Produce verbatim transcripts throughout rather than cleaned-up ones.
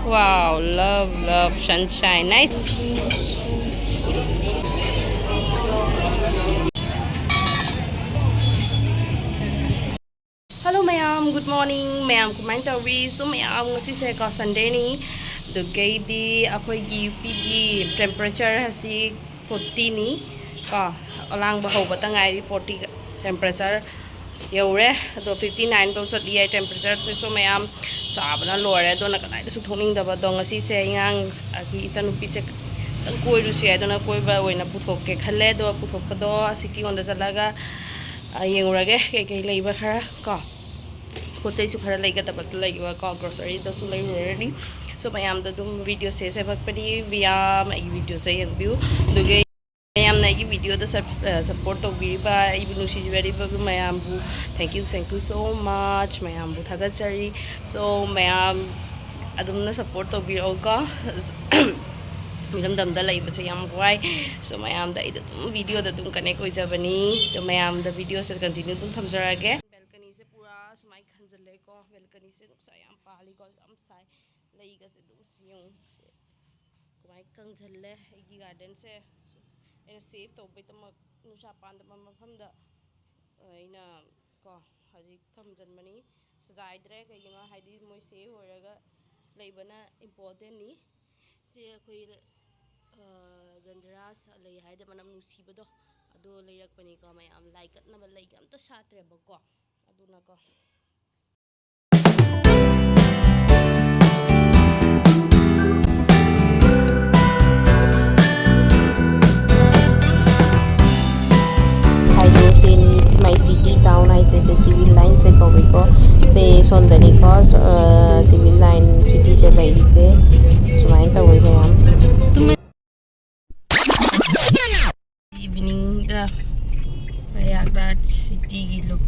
Wow, love, love, sunshine. Nice. Hello ꯃꯌꯥꯝ, good morning. ꯃꯌꯥꯝ ꯀꯃꯥꯏꯅ ꯇꯧꯔꯤ? So ꯃꯌꯥꯝ, ꯉꯁꯤꯁꯦ ꯀꯣ Sunday ꯅꯤ꯫ ꯑꯗꯨꯒꯩꯗꯤ ꯑꯩꯈꯣꯏꯒꯤ ꯌꯨ ꯄꯤꯒꯤ temperature ꯑꯁꯤ forty ꯅꯤ ꯀꯣ꯫ ꯑꯂꯥꯡꯕ ꯍꯧꯕꯇ ꯉꯥꯏꯔꯤ, forty temperature ꯌꯧꯔꯦ꯫ ꯑꯗꯣ fifty nine ꯐꯥꯎ ꯆꯠꯂꯤ ꯍꯥꯏ temperatureꯁꯦ꯫ So ꯃꯌꯥꯝ, ꯁꯥꯕꯅ ꯂꯣꯏꯔꯦ꯫ ꯑꯗꯨꯅ ꯀꯗꯥꯏꯗꯁꯨ ꯊꯣꯛꯅꯤꯡꯗꯕ꯫ ꯑꯗꯣ ꯉꯁꯤꯁꯦ ꯑꯉꯥꯡ, ꯑꯩꯒꯤ ꯏꯆꯟꯅꯨꯄꯤꯁꯦ ꯈꯤꯇꯪ ꯀꯣꯏꯔꯨꯁꯤ ꯍꯥꯏꯗꯨꯅ ꯀꯣꯏꯕ ꯑꯣꯏꯅ ꯄꯨꯊꯣꯛꯀꯦ ꯈꯜꯂꯦ꯫ ꯑꯗꯣ ꯄꯨꯊꯣꯛꯄꯗꯣ city ꯍꯣꯟꯗ ꯆꯠꯂꯒ, ꯑ, ꯌꯦꯡꯉꯨꯔꯒꯦ ꯀꯩꯀꯩ ꯂꯩꯕ ꯈꯔ ꯀꯣ꯫ ꯄꯣꯠ ꯆꯩꯁꯨ ꯈꯔ ꯂꯩꯒꯗꯕ ꯂꯩꯕ ꯀꯣ, groceryꯗꯁꯨ ꯂꯩꯔꯨꯔꯅꯤ꯫ So ꯃꯌꯥꯝꯗ ꯑꯗꯨꯝ videoꯁꯦ ꯁꯦꯝꯃꯛꯄꯅꯤ꯫ ꯃꯌꯥꯝ ꯑꯩꯒꯤ videoꯁꯦ ꯌꯦꯡꯕꯤꯌꯨ꯫ ꯑꯗꯨꯒ ꯃꯌꯥꯝꯅ ꯑꯩꯒꯤ videoꯗ sup-, ꯑ, support ꯇꯧꯕꯤꯔꯤꯕ, ꯑꯩꯕꯨ ꯅꯨꯡꯁꯤꯕꯤꯔꯤꯕ ꯃꯌꯥꯝꯕꯨ thank you, thank you so much꯫ ꯃꯌꯥꯝꯕꯨ ꯊꯥꯒꯠꯆꯔꯤ꯫ So ꯃꯌꯥꯝ ꯑꯗꯨꯝꯅ support ꯇꯧꯕꯤꯔꯛꯎꯀꯣ꯫ ꯏꯔꯝꯗꯝꯗ ꯂꯩꯕꯁꯦ ꯌꯥꯝ ꯋꯥꯏ꯫ So ꯃꯌꯥꯝꯗ ꯑꯩꯗ ꯑꯗꯨꯝ videoꯗ ꯑꯗꯨꯝ connect ꯑꯣꯏꯖꯕꯅꯤ꯫ ꯑꯗꯣ ꯃꯌꯥꯝꯗ videoꯁꯦ continue ꯑꯗꯨꯝ ꯊꯝꯖꯔꯛꯑꯒꯦ꯫ Balconyꯁꯦ ꯄꯨꯔꯥ ꯁꯨꯃꯥꯏꯅ ꯈꯟꯖꯜꯂꯦꯀꯣ꯫ Balconyꯁꯦ ꯅꯨꯡꯁꯥ ꯌꯥꯝ ꯄꯥꯜꯂꯤꯀꯣ, ꯌꯥꯝ ꯁꯥꯏ꯫ ꯂꯩꯒꯁꯦ ꯑꯗꯨꯝ ꯌꯦꯡꯉꯨ, ꯀꯃꯥꯏꯅ ꯀꯪꯁꯜꯂꯦ꯫ ꯑꯩꯒꯤ gardenꯁꯦ ꯑꯩꯅ save ꯇꯧꯕꯩꯗꯃꯛ ꯅꯨꯡꯁꯥ ꯄꯥꯟꯗꯕ ꯃꯐꯝꯗ ꯑꯩꯅ ꯀꯣ ꯍꯧꯖꯤꯛ ꯊꯝꯖꯟꯕꯅꯤ꯫ ꯁꯖꯥꯏꯗ꯭ꯔꯦ, ꯀꯩꯒꯤꯅꯣ ꯍꯥꯏꯗꯤ ꯃꯣꯏ safe ꯑꯣꯏꯔꯒ ꯂꯩꯕꯅ importantꯅꯤ꯫ ꯁꯤ ꯑꯩꯈꯣꯏ, ꯑ, ꯒꯟꯙꯔꯥꯁ ꯂꯩ ꯍꯥꯏꯗꯤ ꯃꯅꯝ ꯅꯨꯡꯁꯤꯕꯗꯣ, ꯑꯗꯣ ꯂꯩꯔꯛꯄꯅꯤꯀꯣ꯫ ꯃꯌꯥꯝ ꯂꯥꯏ ꯀꯠꯅꯕ ꯂꯩꯒ ꯑꯝꯇ ꯁꯥꯠꯇ꯭ꯔꯦꯕꯀꯣ꯫ ꯑꯗꯨꯅꯀꯣ꯫ ꯍꯥꯏꯗꯣ ꯁꯤꯅꯤ, ꯁꯤ my city town ꯍꯥꯏꯁꯦ, ꯁꯤ civil lineꯁꯦ ꯀꯧꯏꯀꯣ꯫ ꯁꯦ ꯁꯣꯝꯗꯅꯤꯀꯣ, ꯁꯣ-, ꯑ, civil line cityꯁꯦ ꯂꯩꯔꯤꯁꯦ꯫ ꯁꯨꯃꯥꯏꯅ ꯇꯧꯋꯤ ꯃꯌꯥꯝ꯫ Eveningꯗ Prayagraj cityꯒꯤ look꯫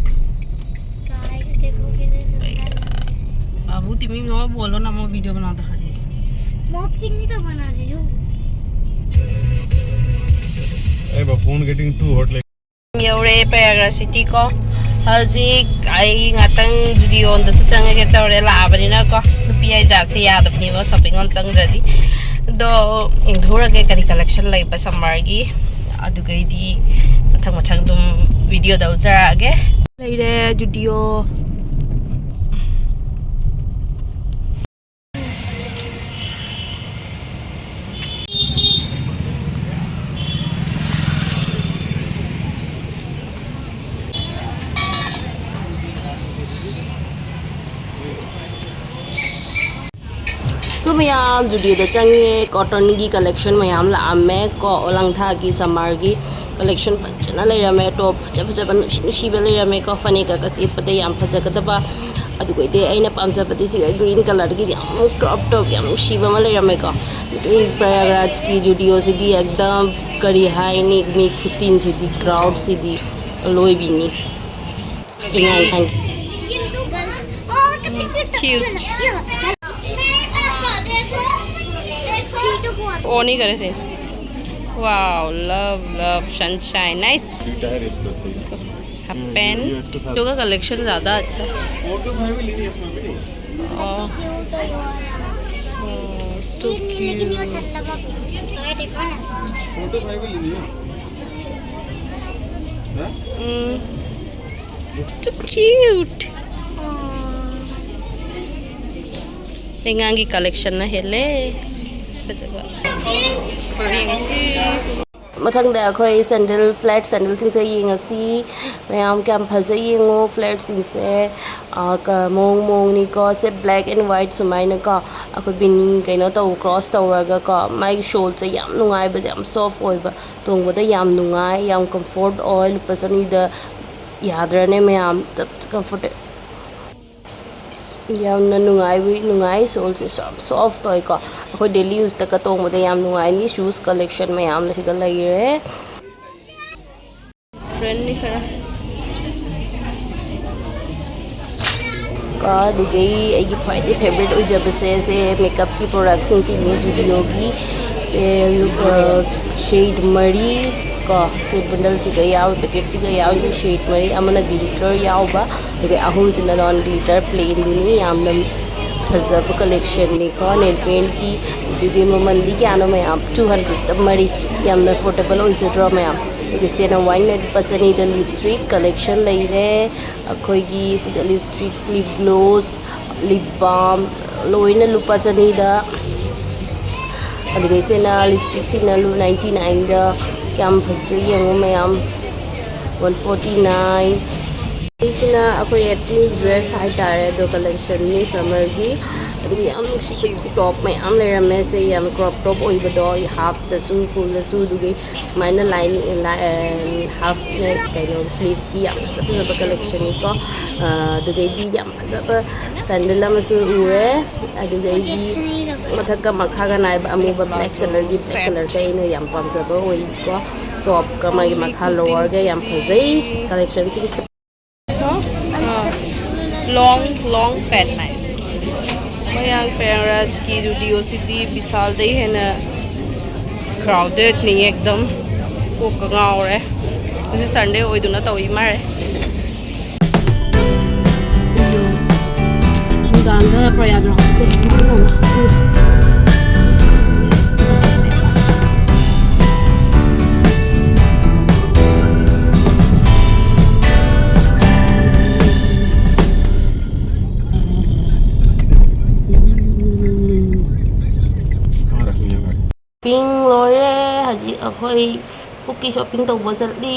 Guys, देखो कितनी सुंदर लग रहा है। बाबू, तिमी नौ बोलो ना, म video बनाउँदाखेरि। म पनि त बनाउँदैछु। ए, but phone getting too hot, like। ꯌꯧꯔꯦ Prayagraj city ꯀꯣ꯫ ꯍꯧꯖꯤꯛ ꯑꯩ ꯉꯥꯛꯇꯪ ꯖꯨꯗꯤꯑꯣꯗꯁꯨ ꯆꯪꯉꯒꯦ ꯇꯧꯔꯦ, ꯂꯥꯛꯑꯕꯅꯤꯅꯀꯣ꯫ ꯅꯨꯄꯤ ꯍꯥꯏ ꯖꯥꯠꯁꯦ ꯌꯥꯗꯕꯅꯦꯕ, ꯁꯣꯄꯤꯡ ꯃꯣꯜ ꯆꯪꯗ꯭ꯔꯗꯤ꯫ ꯑꯗꯣ ꯌꯦꯡꯊꯣꯛꯎꯔꯒꯦ ꯀꯔꯤ ꯀꯂꯦꯛꯁꯟ ꯂꯩꯕ ꯁꯝꯃꯔꯒꯤ꯫ ꯑꯗꯨꯒꯩꯗꯤ ꯃꯊꯪ ꯃꯊꯪ ꯑꯗꯨꯝ ꯚꯤꯗꯤꯑꯣꯗ ꯎꯠꯆꯔꯛꯑꯒꯦ꯫ ꯂꯩꯔꯦ ꯖꯨꯗꯤꯑꯣ꯫ ꯁꯨ ꯃꯌꯥꯝ ꯖꯨꯗꯤꯑꯣꯗ ꯆꯪꯉꯦ, ꯀꯣꯇꯟꯒꯤ ꯀꯂꯦꯛꯁꯟ ꯃꯌꯥꯝ ꯂꯥꯛꯑꯝꯃꯦ ꯀꯣ꯫ ꯂꯪꯊꯥꯒꯤ ꯁꯝꯃꯔꯒꯤ ꯀꯂꯦꯛꯁꯟ ꯐꯖꯅ ꯂꯩꯔꯝꯃꯦ, ꯇꯣꯞ ꯐꯖ ꯐꯖꯕ ꯅꯨꯡꯁꯤ ꯅꯨꯡꯁꯤꯕ ꯂꯩꯔꯝꯃꯦꯀꯣ꯫ ꯐꯅꯦꯛꯀꯒ ꯁꯦꯠꯄꯗ ꯌꯥꯝ ꯐꯖꯒꯗꯕ꯫ ꯑꯗꯨꯒꯩꯗꯤ ꯑꯩꯅ ꯄꯥꯝꯖꯕꯗꯤ ꯁꯤꯒ ꯒ꯭ꯔꯤꯟ ꯀꯂꯔꯒꯤꯗꯤ ꯌꯥꯝ ꯀ꯭ꯔꯣꯞ ꯇꯣꯞ ꯌꯥꯝ ꯅꯨꯡꯁꯤꯕ ꯑꯃ ꯂꯩꯔꯝꯃꯦꯀꯣ꯫ ꯑꯩ ꯄ꯭ꯔꯌꯥꯒꯔꯥꯖꯀꯤ ꯖꯨꯗꯤꯑꯣꯁꯤꯗꯤ ꯑꯦꯛꯗꯝ ꯀꯔꯤ ꯍꯥꯏꯅꯤ, ꯃꯤ ꯈꯨꯇꯤꯟꯁꯤꯗꯤ, ꯀ꯭ꯔꯥꯎꯗꯁꯤꯗꯤ ꯑꯂꯣꯏꯕꯤꯅꯤ꯫ ꯏꯉꯥꯏ ꯊꯥꯡ꯫ Cute. On ही करे थे। Wow, love, love, sunshine. Nice. ठीक है, रिश्ता सही। Half pant। ये इसके साथ। लोगों का कलेक्शन ज़्यादा अच्छा है। Four two five ही लेनी है इसमें भी। Oh, oh, so ये नहीं, लेकिन ये cute। ठंडा का ये देखो ना। Four two five ही लेनी है। हाँ? Mm. Too cute. ꯑꯉꯥꯡꯒꯤ ꯀꯂꯦꯛꯁꯟꯅ ꯍꯦꯜꯂꯦ꯫ ꯐꯖꯕ꯫ ꯌꯦꯡꯁꯤ꯫ ꯃꯊꯪꯗ ꯑꯩꯈꯣꯏ ꯁꯦꯟꯗꯜ, ꯐ꯭ꯂꯦꯠ ꯁꯦꯟꯗꯜꯁꯤꯡꯁꯦ ꯌꯦꯡꯉꯁꯤ꯫ ꯃꯌꯥꯝ ꯀꯌꯥꯝ ꯐꯖꯩ ꯌꯦꯡꯉꯣ ꯐ꯭ꯂꯦꯠꯁꯤꯡꯁꯦ꯫ ꯑꯥ, ꯀ-, ꯃꯑꯣꯡ ꯃꯑꯣꯡꯅꯤꯀꯣ꯫ ꯁꯦ black and white ꯁꯨꯃꯥꯏꯅꯀꯣ꯫ ꯑꯩꯈꯣꯏ ꯕꯤꯅꯤ ꯀꯩꯅꯣ ꯇꯧ, ꯀ꯭ꯔꯣꯁ ꯇꯧꯔꯒꯀꯣ꯫ ꯃꯥꯒꯤ ꯁꯣꯜꯁꯦ ꯌꯥꯝ ꯅꯨꯡꯉꯥꯏꯕ, ꯌꯥꯝ ꯁꯣꯐ ꯑꯣꯏꯕ꯫ ꯇꯣꯡꯕꯗ ꯌꯥꯝ ꯅꯨꯡꯉꯥꯏ, ꯌꯥꯝ ꯀꯝꯐꯣꯔꯠ ꯑꯣꯏ꯫ ꯂꯨꯄꯥ ꯆꯅꯤꯗ ꯌꯥꯗ꯭ꯔꯅꯦ ꯃꯌꯥꯝ? ꯀꯝꯐꯣꯔꯠ ꯌꯥꯝꯅ ꯅꯨꯡꯉꯥꯏꯕ, ꯅꯨꯡꯉꯥꯏ꯫ ꯁꯣꯜꯁꯦ ꯁꯣꯐ, ꯁꯣꯐ ꯑꯣꯏꯀꯣ꯫ ꯑꯩꯈꯣꯏ ꯗꯦꯂꯤ ꯌꯨꯁꯇꯒ ꯇꯣꯡꯕꯗ ꯌꯥꯝ ꯅꯨꯡꯉꯥꯏꯅꯤ꯫ ꯁꯨꯁ ꯀꯂꯦꯛꯁꯟ ꯃꯌꯥꯝ ꯁꯤꯗ ꯂꯩꯔꯦ꯫ ꯐ꯭ꯔꯦꯟꯅꯤ ꯈꯔ꯫ ꯀꯣ, ꯑꯗꯨꯗꯒꯤ ꯑꯩꯒꯤ ꯈ꯭ꯋꯥꯏꯗꯒꯤ ꯐꯦꯕꯔꯦꯠ ꯑꯣꯏꯖꯕꯁꯦ, ꯁꯦ ꯃꯦꯀꯞꯀꯤ ꯄ꯭ꯔꯣꯗꯛꯁꯤꯡꯁꯤꯅꯤ꯫ ꯖꯨꯗꯤꯑꯣꯒꯤ ꯁꯦ, ꯂꯨꯄꯥ ꯁꯦꯠ ꯃꯔꯤ, ꯀꯣ, ꯁꯤ ꯕꯟꯗꯜꯁꯤꯒ ꯌꯥꯎꯔꯤ, ꯄꯦꯀꯦꯠꯁꯤꯒ ꯌꯥꯎꯔꯤꯁꯦ ꯁꯦꯠ ꯃꯔꯤ, ꯑꯃꯅ ꯒ꯭ꯂꯤꯇꯔ ꯌꯥꯎꯕ, ꯑꯗꯨꯒ ꯑꯍꯨꯝꯁꯤꯅ ꯅꯣꯟ ꯒ꯭ꯂꯤꯇꯔ ꯄ꯭ꯂꯦꯟꯗꯨꯅꯤ꯫ ꯌꯥꯝꯅ ꯐꯖꯕ ꯀꯂꯦꯛꯁꯟꯅꯤꯀꯣ, ꯅꯦꯜ ꯄꯦꯟꯠꯀꯤ꯫ ꯑꯗꯨꯒꯤ ꯃꯃꯜꯗꯤ ꯀꯌꯥꯅꯣ ꯃꯌꯥꯝ? ꯇꯨ ꯍꯟꯗ꯭ꯔꯦꯠꯇ ꯃꯔꯤ꯫ ꯌꯥꯝꯅ ꯑꯦꯐꯣꯔꯗꯦꯕꯜ ꯑꯣꯏꯖꯗ꯭ꯔꯣ ꯃꯌꯥꯝ? ꯑꯗꯨꯒ ꯁꯤꯅ ꯋꯥꯟ ꯍꯟꯗ꯭ꯔꯦꯠ ꯂꯨꯄꯥ ꯆꯅꯤꯗ ꯂꯤꯞꯁꯇꯤꯛ ꯀꯂꯦꯛꯁꯟ ꯂꯩꯔꯦ꯫ ꯑꯩꯈꯣꯏꯒꯤ ꯁꯤꯗ ꯂꯤꯞꯁꯇꯤꯛ, ꯂꯤꯞ ꯒ꯭ꯂꯣꯁ, ꯂꯤꯞ ꯕꯥꯝ ꯂꯣꯏꯅ ꯂꯨꯄꯥ ꯆꯅꯤꯗ꯫ ꯑꯗꯨꯒ ꯁꯤꯅ ꯂꯤꯞꯁꯇꯤꯛꯁꯤꯡꯅ ꯂꯨ ꯅꯥꯏꯟꯇꯤ ꯅꯥꯏꯟꯗ꯫ ꯀꯌꯥꯝ ꯐꯖꯩ ꯌꯦꯡꯉꯣ ꯃꯌꯥꯝ, ꯋꯥꯟ ꯐꯣꯔꯇꯤ ꯅꯥꯏꯟ꯫ ꯁꯤꯁꯤꯅ ꯑꯩꯈꯣꯏ ꯑꯦꯊꯅꯤꯛ ꯗ꯭ꯔꯦꯁ ꯍꯥꯏꯇꯥꯔꯦ, ꯑꯗꯣ ꯀꯂꯦꯛꯁꯟꯅꯤ ꯁꯝꯃꯔꯒꯤ꯫ ꯑꯗꯨꯒ ꯌꯥꯝ ꯅꯨꯡꯁꯤꯕ ꯇꯣꯞ ꯃꯌꯥꯝ ꯂꯩꯔꯝꯃꯦ꯫ ꯁꯦ ꯌꯥꯝ ꯀ꯭ꯔꯣꯞ ꯇꯣꯞ ꯑꯣꯏꯕꯗꯣ, ꯍꯥꯐꯇꯁꯨ ꯐꯨꯜꯗꯁꯨ, ꯑꯗꯨꯒꯤ ꯁꯨꯃꯥꯏꯅ ꯂꯥꯏꯅꯤꯡ, ꯍꯥꯐ ꯅꯦꯛ, ꯀꯩꯅꯣ, ꯁ꯭ꯂꯤꯞꯀꯤ ꯌꯥꯝ ꯐꯖ ꯐꯖꯕ ꯀꯂꯦꯛꯁꯟꯅꯤꯀꯣ꯫ ꯑꯗꯨꯗꯩꯗꯤ ꯌꯥꯝ ꯐꯖꯕ ꯁꯦꯟꯗꯜ ꯑꯃꯁꯨ ꯎꯔꯦ꯫ ꯑꯗꯨꯗꯩꯗꯤ ꯃꯊꯛꯀ ꯃꯈꯥꯒ ꯅꯥꯏꯕ ꯑꯃꯨꯕ, ꯕ꯭ꯂꯦꯛ ꯀꯂꯔꯒꯤ, ꯕ꯭ꯂꯦꯛ ꯀꯂꯔꯁꯦ ꯑꯩꯅ ꯌꯥꯝ ꯄꯥꯝꯖꯕ ꯑꯣꯏꯀꯣ꯫ ꯇꯣꯞꯀ ꯃꯥꯒꯤ ꯃꯈꯥ ꯂꯣꯋꯔꯒ ꯌꯥꯝ ꯐꯖꯩ ꯀꯂꯦꯛꯁꯟꯁꯤꯡꯁꯦ꯫ ꯂꯣꯡ ꯂꯣꯡ ꯄꯦꯟ ꯅꯥꯏꯁ꯫ ꯃꯌꯥꯡ ꯄꯦꯔꯥꯁꯀꯤ ꯖꯨꯗꯤꯑꯣꯁꯤꯗꯤ ꯕꯤꯁꯥꯜꯗꯩ ꯍꯦꯟꯅ ꯀ꯭ꯔꯥꯎꯗꯦꯠꯅꯤ ꯑꯦꯛꯗꯝ꯫ ꯀꯣꯛꯀ ꯉꯥꯎꯔꯦ꯫ ꯉꯁꯤ ꯁꯟꯗꯦ ꯑꯣꯏꯗꯨꯅ ꯇꯧꯏ ꯃꯥꯜꯂꯦ꯫ ꯅꯨꯡꯗꯥꯡꯗ ꯄ꯭ꯔꯌꯥꯒ꯭ꯔꯥꯖꯁꯦ ꯄꯤꯡ ꯂꯣꯏꯔꯦ꯫ ꯍꯧꯖꯤꯛ ꯑꯩꯈꯣꯏ ꯄꯨꯛꯀꯤ ꯁꯣꯞꯄꯤꯡ ꯇꯧꯕ ꯆꯠꯂꯤ꯫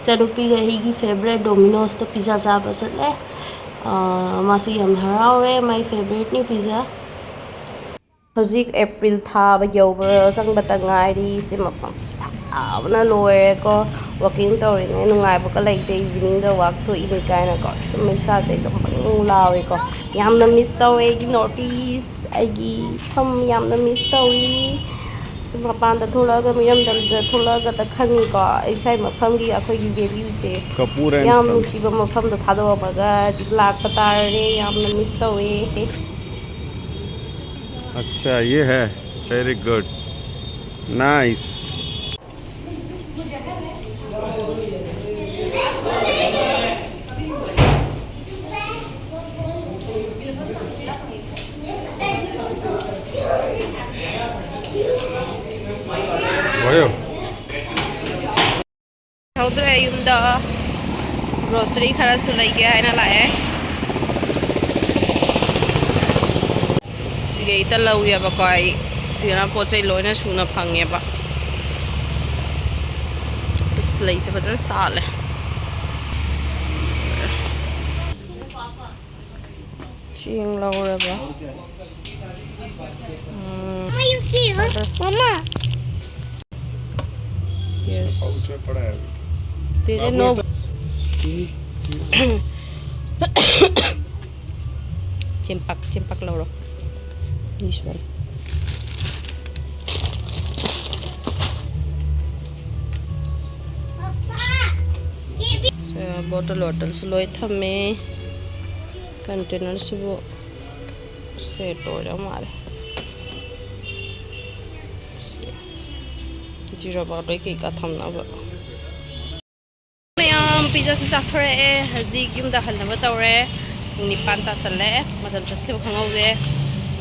ꯏꯆꯥꯅꯨꯄꯤꯒ ꯑꯩꯒꯤ ꯐꯦꯕꯔꯦꯠ ꯗꯣꯃꯤꯅꯣꯁꯇ ꯄꯤꯖꯥ ꯆꯥꯕ ꯆꯠꯂꯦ꯫ ꯑꯥ, ꯃꯥꯁꯨ ꯌꯥꯝ ꯍꯔꯥꯎꯔꯦ, ꯃꯥꯏ ꯐꯦꯕꯔꯦꯠꯅꯤ ꯄꯤꯖꯥ꯫ ꯍꯧꯖꯤꯛ ꯑꯦꯄ꯭ꯔꯤꯜ ꯊꯥ ꯌꯧꯕ ꯆꯪꯕꯇ ꯉꯥꯏꯔꯤ꯫ ꯁꯤ ꯃꯐꯝꯁꯦ ꯁꯥꯕꯅ ꯂꯣꯏꯔꯦꯀꯣ꯫ ꯋꯥꯛꯀꯤꯡ ꯇꯧꯔꯤꯉꯩ ꯅꯨꯡꯉꯥꯏꯕꯒ ꯂꯩꯇꯦ, ꯏꯚꯤꯅꯤꯡꯗ ꯋꯥꯛ ꯊꯣꯛꯏꯅꯤ ꯀꯥꯏꯅꯀꯣ꯫ ꯁꯨꯝ ꯏꯁꯥꯁꯦ ꯑꯗꯨꯝ ꯕꯪ ꯕꯪ ꯂꯥꯎꯋꯦꯀꯣ꯫ ꯌꯥꯝꯅ ꯃꯤꯁ ꯇꯧꯋꯦ ꯑꯩꯒꯤ ꯅꯣꯔꯠ ꯏꯁ, ꯑꯩꯒꯤ ꯃꯐꯝ ꯌꯥꯝꯅ ꯃꯤꯁ ꯇꯧꯏ꯫ ꯃꯄꯥꯟꯗ ꯊꯣꯛꯂꯛꯑꯒ, ꯃꯤꯔꯝꯗꯝꯗ ꯊꯣꯛꯂꯛꯑꯒꯗ ꯈꯪꯉꯤꯀꯣ, ꯏꯁꯥ ꯃꯐꯝꯒꯤ ꯑꯩꯈꯣꯏꯒꯤ ꯚꯦꯂ꯭ꯌꯨꯁꯦ꯫ ꯀꯄꯨꯔ and ꯌꯥꯝ Sons꯫ ꯅꯨꯡꯁꯤꯕ ꯃꯐꯝꯗ ꯊꯥꯗꯣꯛꯑꯝꯃꯒ ꯍꯧꯖꯤꯛ ꯂꯥꯛꯄ ꯇꯥꯔꯦ꯫ ꯌꯥꯝꯅ ꯃꯤꯁ ꯇꯧꯋꯦ꯫ अच्छा, ये है। Very good। Nice। ꯍꯧꯗ꯭ꯔꯦ ꯌꯨꯝꯗ꯫ ꯒ꯭ꯔꯣꯁꯔꯤ ꯈꯔꯁꯨ ꯂꯩꯒꯦ ꯍꯥꯏꯅ ꯂꯥꯛꯑꯦ꯫ ꯁꯤꯗꯩꯗ ꯂꯧꯋꯦꯕꯀꯣ ꯑꯩ꯫ ꯁꯤꯗꯅ ꯄꯣꯠ ꯆꯩ ꯂꯣꯏꯅ ꯁꯨꯅ ꯐꯪꯉꯦꯕ꯫ ꯑꯁ, ꯂꯩꯁꯦ ꯐꯖꯅ ꯁꯥꯠꯂꯦ꯫ ꯆꯦꯡ ꯂꯧꯔꯕ? ꯎꯝ꯫ ꯃꯃꯥ, ꯌꯨ ꯀꯤ ꯍꯣ? ꯃꯃꯥ꯫ Yes. ꯄꯥꯎ ꯆꯦ ꯄꯥꯎ ꯆꯦ ꯄꯥꯎ ꯆꯦ꯫ ꯄꯥꯎ ꯆꯦ꯫ ꯆꯦꯝꯄꯥꯛ, ꯆꯦꯝꯄꯥꯛ ꯂꯧꯔꯣ꯫ This one. ꯕꯣꯇꯜ ꯋꯥꯇꯜꯁꯨ ꯂꯣꯏ ꯊꯝꯃꯦ꯫ ꯀꯟꯇꯦꯅꯔꯁꯤꯕꯨ ꯁꯦꯠ ꯑꯣꯏꯔ ꯃꯥꯜꯂꯦ꯫ ꯁꯤ ꯖꯤꯔꯥ ꯄꯥꯎꯗꯔ ꯀꯩꯀꯥ ꯊꯝꯅꯕ꯫ ꯃꯌꯥꯝ ꯄꯤꯖꯥꯁꯨ ꯆꯥꯊꯣꯔꯛꯑꯦ꯫ ꯍꯧꯖꯤꯛ ꯌꯨꯝꯗ ꯍꯟꯅꯕ ꯇꯧꯔꯦ꯫ ꯄꯨꯡ ꯅꯤꯄꯥꯟ ꯇꯥꯁꯜꯂꯦ꯫ ꯃꯇꯝ ꯆꯠꯈꯤꯕ ꯈꯪꯍꯧꯗꯦ꯫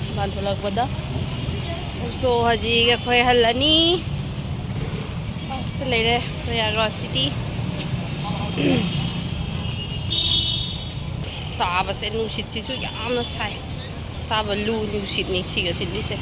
ꯃꯄꯥꯟ ꯊꯣꯛꯂꯛꯄꯗ꯫ So, ꯍꯧꯖꯤꯛ ꯑꯩꯈꯣꯏ ꯍꯜꯂꯅꯤ꯫ ꯁꯤ ꯂꯩꯔꯦ ꯄ꯭ꯔꯌꯥꯒ꯭ꯔꯥꯖ ꯁꯤꯇꯤ꯫ ꯁꯥꯕꯁꯦ, ꯅꯨꯡꯁꯤꯠꯁꯤꯁꯨ ꯌꯥꯝꯅ ꯁꯥꯏ꯫ ꯑꯁꯥꯕ ꯂꯨ ꯅꯨꯡꯁꯤꯠꯅꯤ ꯁꯤꯒ ꯁꯤꯠꯂꯤꯁꯦ꯫